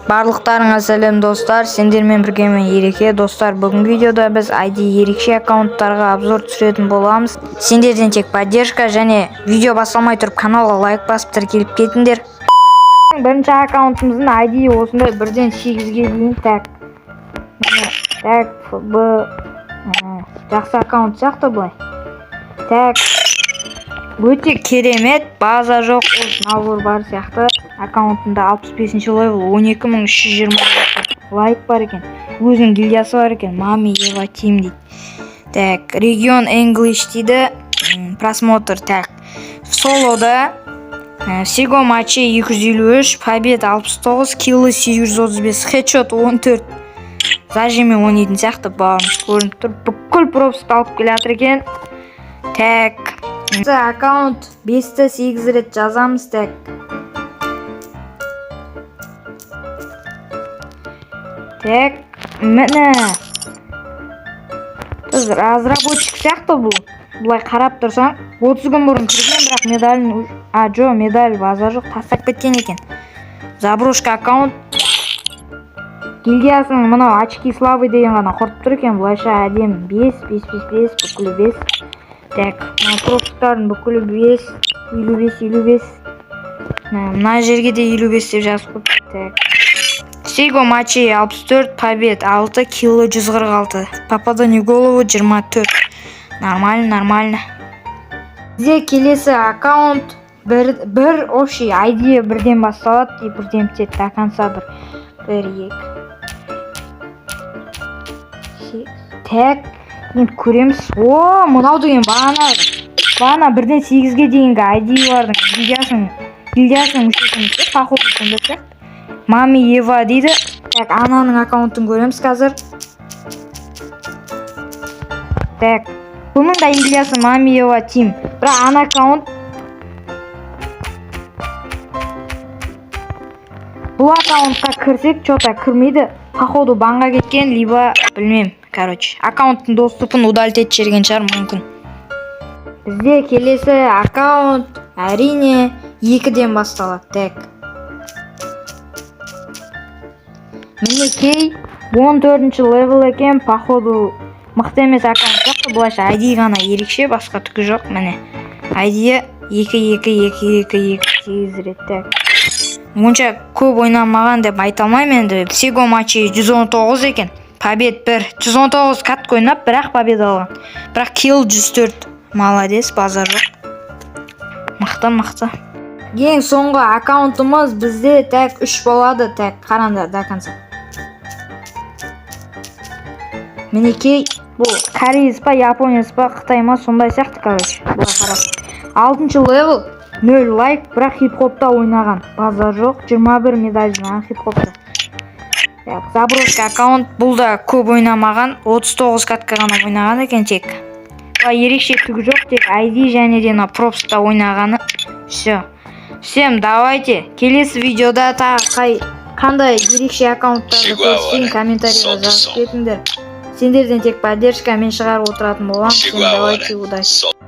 Барлықтарыңа сәлем, достар! Сендермен бірге мен, Ереке. Достар, бүгінгі видеода біз ID ерекше аккаунттарға обзор түсіретін боламыз. Сендерден тек поддержка және видео басталмай тұрып каналға лайк басып, тіркеліп кетіңдер. Бірінші аккаунтымыздың ID осындай, бірден сегізге дейін. Так, міне, так, б жақсы аккаунт сияқты былай. Так, өте керемет, база жоқ, набор бар сияқты. Аккаунтында 65 левел, 12 320 лайк бар екен, өзінің гильдиясы бар екен, Мами Ева Тим дейді. Так, регион English дейді. Просмотр, так, солода всего матчей 253, побед 69, киллы 835, хедшот 14. Зажиммен ойнайтын сияқты, бауырымыз, көрініп тұр, бүкіл пропуск алып келе жатыр екен. Так, аккаунт, бесті сегіз рет жазамыз. Так, так, міне, біз разработчик сияқты бұл. Былай қарап тұрсаң, 30 күн бұрын кірген, бірақ медалін а, жоқ, медаль, база жоқ, тастап кеткен екен. Заброшка аккаунт. Гильдиясының мынау очки славы деген ғана құртып тұр екен, былайша әдемі. Бес, бес, бес, бес, бүкілі бес. Так, мына пропусктардың бүкілі бес, 55, 55. Мына жерге де 55 деп жазып қойыпты. Так, всего матчей 64, побед 6, киллы 146, попадание в голову 24. Нормально, нормально. Бізде келесі аккаунт бір общий ID, бірден басталады и бірден бітеді, до конца бір. Бір, екі, сегіз. Так, енді көреміз. О, мынау деген бағана бірден сегізге дейінгі ID-лардың гильдиясының мүшесі емес пе? Походу, сондай сияқты. Мами Ева дейді. Так, ананың аккаунтын көреміз қазір. Так, бұның да гильдиясы Мами Ева Тим, бірақ ана аккаунт бұл аккаунтқа кірсек, че-то кірмейді. Походу, банға кеткен, либо білмеймін. Короче, аккаунттың доступын удалить етіп жіберген шығар мүмкін. Бізде келесі аккаунт, әрине, екіден басталады. Так, мінекей, 14 левел екен. Походу, мықты емес аккаунт сияқты. Былайша ID ғана ерекше, басқа түгі жоқ. Міне, ID екі, екі, екі, екі, екі, сегіз рет. Так, онша көп ойнамаған деп айта алмаймын енді. Всего матчей 119 екен, побед 1. 119 катка ойнап, бірақ победа алған, бірақ килл 104. Молодец, базар жоқ, мықты, мықты. Ең соңғы аккаунтымыз бізде, так, үш болады. Так, қараңдар до конца. Мінекей, бұл кореец па, японец па, қытай ма, сондай сияқты. Короче, былай қарап, алтыншы левел, нөл лайк, бірақ хип хопта ойнаған, базар жоқ, 21 медаль жинаған хип хопта. Так, заброшка аккаунт, бұл да көп ойнамаған, 39 катка ғана ойнаған екен тек. Былай ерекше түгі жоқ, тек ID және де мына пропускта ойнағаны. Все, всем давайте, келесі видеода тағы қандай ерекше аккаунттарды көрсетейін, комментарийға жазып кетіңдер. Сендерден тек поддержка, мен шығарып отыратын боламын. Всем давайте, удачи.